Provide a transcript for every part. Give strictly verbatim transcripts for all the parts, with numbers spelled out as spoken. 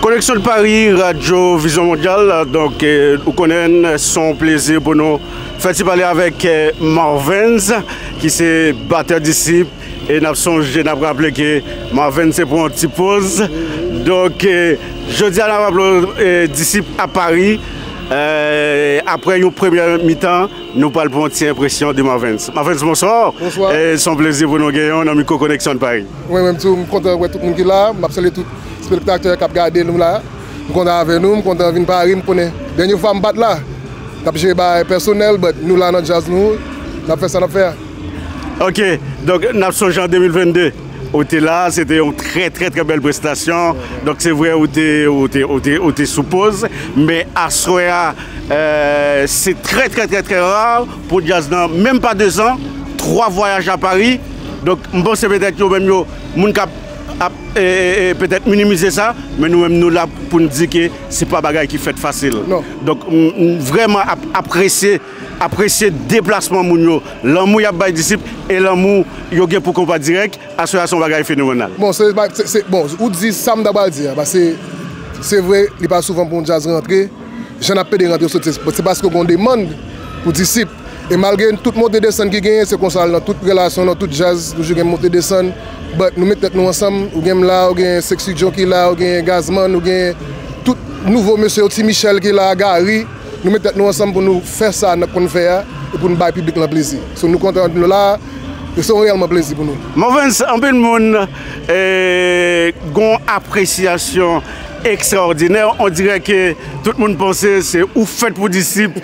Koneksyon de Paris, Radyo Vizyon Mondyal. Donk, eh, ou konnen, se yon plezi pou nou fè ti pale avèk, eh, Marvens, ki se batè Disip. E n ap sonje, n ap raple ke Marvens se pran yon ti poz. Donk, eh, jodi a, n ap raple, eh, Disip a Paris. Eh, apre yon premyè mitan, nou pral pran yon ti enpresyon de Marvens. Marvens, bonswa. Bonswa. Eh, se yon plezi pou nou genyen w nan mikwo Koneksyon de Paris. Mwen menm tou, m kontan wè tout moun ki la. M ap salye tout espektatè k ap gade nou la. M kontan avè nou, m kontan vin Paris, m konnen dènye fwa m pa t la. N ap jere bagay pèsonèl, but nou la nan djaz nou, n ap fè sa n ap fè a. Ok, donk n ap sonje an de mil vennde, ou te la, se te yon trè, trè, trè bèl prestasyon. Donk se vre, ou te, ou te, ou te, ou te sou poz, men aswè a, eh, se trè, trè, trè, trè ra pou djaz nan, menm pa dezan, twa vwayaj a Paris. Donk m panse petèt yo menm yo, moun k ap, ap, eh, eh, eh, petèt minimize sa, men nou menm nou la pou n di ke se pa bagay ki fèt fasil. Non. Donk m, m vrèman ap, apresye, apresye deplasman moun yo, lanmou y ap bay Disip e lanmou yo gen pou Konpa Dirèk. Aswè a se yon bagay fenomenal. Bon, se, se, se, bon, ou di sa m ta pral di a, paske se vre, li pa souvan pou yon djaz rantre, jan n ap pede rantre soti, se paske gen yon demann pou Disip. E malgre tout monte desann ki genyen, se konsa l nan tout relasyon, nan tout djaz, toujou gen monte desann. But nou met tèt nou ansanm, ou gen m la, ou gen Sexy Joe ki la, ou gen Gazman, ou gen tout nouvo mesye yo, Ti Michel ki la, Gary. Nou met tèt nou ansanm pou nou fè sa n ap konn fè a, e pou nou bay piblik lan plezi. So nou kontan nou la, e se yon reyèlman plezi pou nou. Marvens, anpil moun, eh, gon apresyasyon ekstraòdinè. On dirè ke tout moun panse se ou fèt pou Disip.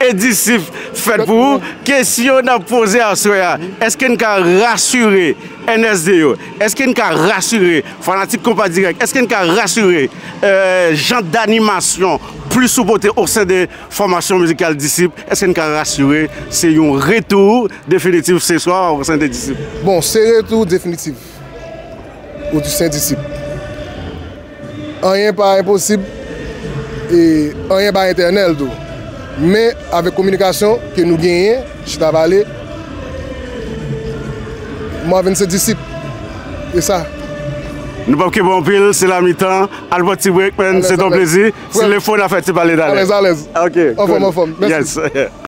E Disip fèt pou ou. Kesyon n ap poze aswè a, èske n ka rasire N S D yo? Èske n ka rasire fanatik Konpa Dirèk? Èske n ka rasire, eh, jan danimasyon plis ou pote o sen de fòmasyon mizikal Disip? Èske n ka rasire se yon retou definitif se swa o sen de Disip? Bon, se retou definitif o sen Disip. Anyen pa enposib, e anyen pa etènèl tou. Men avèk kominikasyon ke nou genyen, chita pale, Marvens se Disip. E sa. Nou p ap kenbe anpil, se la mitan. Al pran ti break, man. Alèz, se ton alèz. Plezi. Si le fo n a fè ti pale talè. Alèz, alèz. Ok, anfòm, cool. Anfòm. Mèsi. Yes.